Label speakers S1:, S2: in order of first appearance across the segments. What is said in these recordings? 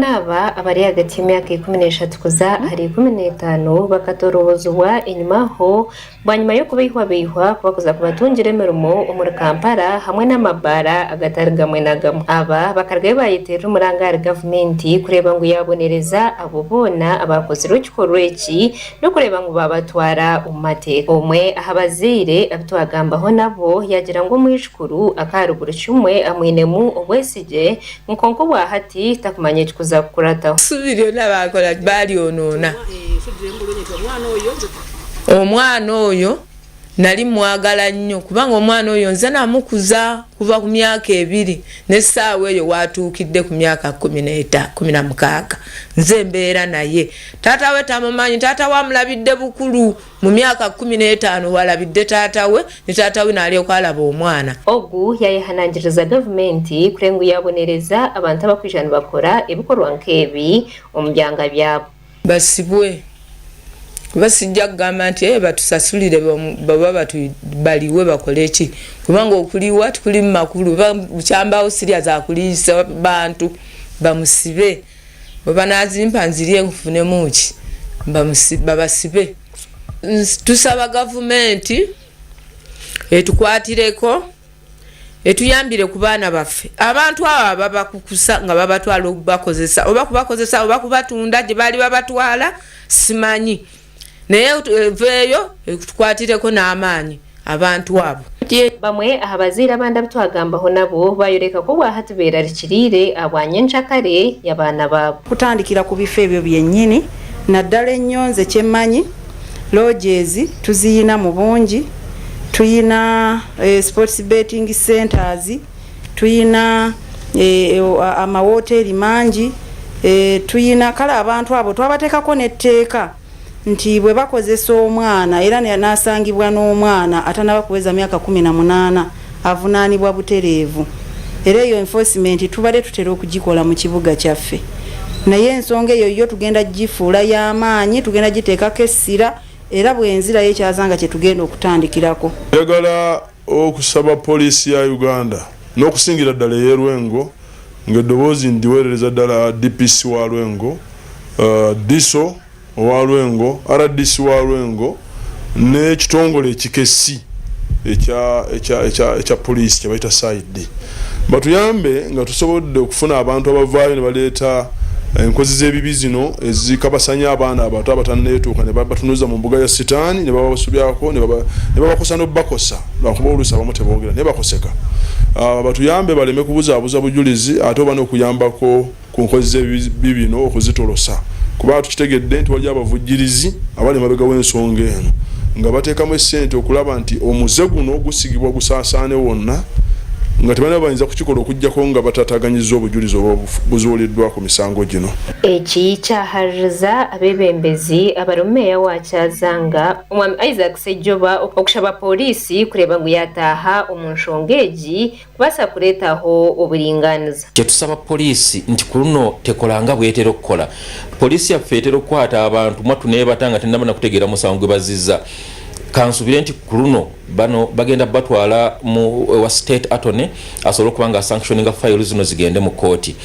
S1: Abaana aba abari ahagati y'emyaka 13 kuza ahari 15 bakatorobozibwa enyimaho bwanyima y'okubeihwabeihwa ku bakuza kubatungira emirimo omuri Kampala hamwe n'amabaara agatari gamwe na gamwe. Aba bakarugayo bayeterera omuranga ahari gavumenti kureeba ngu yabonereza abo boona abakozire ekikorwa eki n'okureeba ngu baabatwara omu mateeka. Omwe aha bazaire abu twagambaho nabo yaagira ngu omwijukuru akaari buri kimwe amwinemu obwesigye ngu kwonka obwa hati takumanya ekikuza kukurataho.
S2: Eisubi ryona baakora baaryonoona. Omwana oyo nali mwagala nnyo kubanga omwana oyo nze namukuza kuva ku myaka ebiri n'essaawa eyo w'atuukidde ku myaka 16 nze mbeera naye. Taata we tamumanyi, taata we amulabidde bukulu mu myaka 15 w'alabidde taata we ni taata we n'alyoka alaba omwana.
S1: Ogu yayehanangiriza gavumenti kureba ngu yabonereza abantu abakwija nibakora ebikorwa nk'ebi omu byanga byabo.
S2: Basibwe kuba sijja kugamba nti ee batusasulire oba baliwe bakole ki kubanga okuliwa tikulimu makulu kyambawo sirya za kuliisa bantu bamusibe bwe banazimpa nzirye nfunemu ki babasibe. Tusaba gavumenti etukwatireko. Etuyambire ku baana baffe. Abantu abo ababakukusa nga babatwala okubakozesa oba kubakozesa oba kubatunda gye baali babatwala simanyi naye eveeyo etukwatireko n'amaanyi abantu abo.
S1: Bamwe aha bazaire abandi abu twagambaho nabo bayoreka ku obwahati berarikiriire ahabwa nyencakare y'abaana baabo.
S3: Kutandikira ku bifo ebyo byennyini naddala ennyo nze kye mmanyi lodges tuziyina mu bungi, tuyina sports betting centres, tuyina amawoteeri mangi, tuyina kale abantu abo twabateekako n'etteeka nti bwe bakozesa omwana era n'asangibwa n'omwana atanaba kuweza myaka 18 avunaanibwa butereevu era eyo enforcement tubadde tutera okugikola mu kibuga kyaffe naye ensonga eyo yo tugenda gifuula y'amaanyi tugenda giteekako essira era bwenzirayo ekyazanga kye tugenda okutandikirako.
S4: Njagala okusaba poliisi ya Uganda n'okusingira ddala ey'e Lwengo ng'eddoboozi ndiweerereza ddala DPC wa Lwengo, DISO owa Lwengo, rdc wa Lwengo n'ekitongole ekikessi ekya poliisi kye bayita CID batuyambe nga tusobodde okufuna abantu abavaayo ne baleeta enkozi z'ebibi zino ezikabasanya abaana abato abatanneetuuka ne babatunuza mu mbuga ya sitaani ne babasubyako ne babakosa n'obubakosa lwakuba oluusi abamu teboogera naye bakoseka. Ah, batuyambe baleme kubuzaabuza bujulizi ate oba n'okuyambako ku nkozi z'ebibi bino okuzitolosa kuba tukitegedde nti waliyo abavujjirizi abali emabega w'ensonga eno nga bateekamu essente okulaba nti omuze guno gusigibwa gusaasaane wonna nga tebalina bayinza kukikola okuggyako nga bataataaganyizza obujulizi oba buzuuliddwa ku misango gino.
S1: Eki kyahaririza abeebembezi abarimu Meeya wa Kyazanga, Omwami Isaac Ssejjoba okushaba Pooriisi kureeba ngu yaataaha omu nshonga egi kubaasa kureetaho oburingaaniza.
S5: Kyetusaba poliisi nti ku luno tekola nga bwetera okukola. Poliisi yaffe etera okukwata abantu mwattu nebata nga tenaba nakutegeera musango gwebazizza. Kansubire nti ku luno bano bagenda batwala mu ewa state attorney asobole okuba nga sanctioninga file zino zigende mu kooti.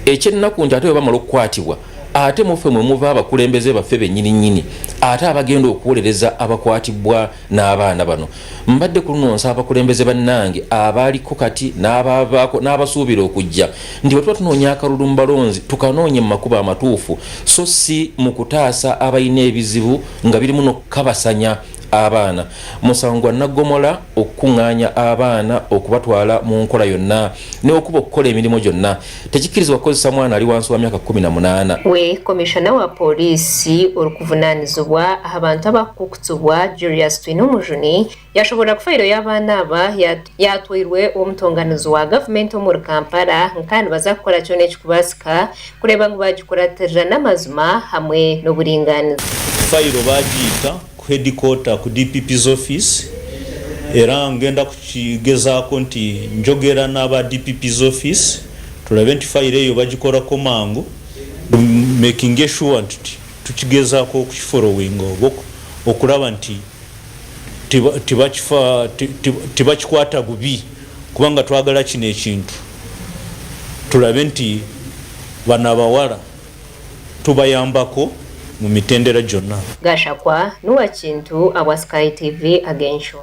S5: Ekyennaku nti ate bwebamala okukwatibwa ate muffe mwe muva abakulembeze baffe bennyini nnyini ate abagenda okuwolereza abakwatibwa n'abaana bano. Mbadde ku luno nsaba abakulembeze bannange abaliko kati n'abavaako n'abasuubira okujja nti bwe tuba tunoonya akalulu mu balonzi tukanoonye mu makubo amatuufu so si mu kutaasa abalina ebizibu nga birimu n'okukabasanya abaana. Musango gwa nnaggomola okukung'aanya abaana okubatwala mu nkola yonna n'okuba okukola emirimu gyonna. Tekikkirizibwa kukozesa mwana ali wansi wa myaka 18.
S1: We Komishona wa Pooriisi orikuvunaanizibwa aha bantu abakukutsibwa, Julius Twinomujuni yashoboorora ku fayiro y'abaana aba yaatwairwe ow'omutonganizi wa gavumenti omuri Kampala nka nibaza kukora kyona ekikubaasika kureeba ngu baagikuratirira n'amazima hamwe n'oburingaaniza.
S6: Fayiro baagiita ku headquarter ku DPP's office era ngenda kukigezaako nti njogera n'aba DPP's office tulabe nti fayiro eyo bagikorako mangu makinge sure nti tukigezaako okukifollowinga oba okulaba nti tibakikwata bubi kubanga twagala kino ekintu tulabe nti. Bano abawala tubayambako mu mitendera gyonna.
S1: Gashakwa, Nuwa Kintu, abwa Sky TV, Agensho.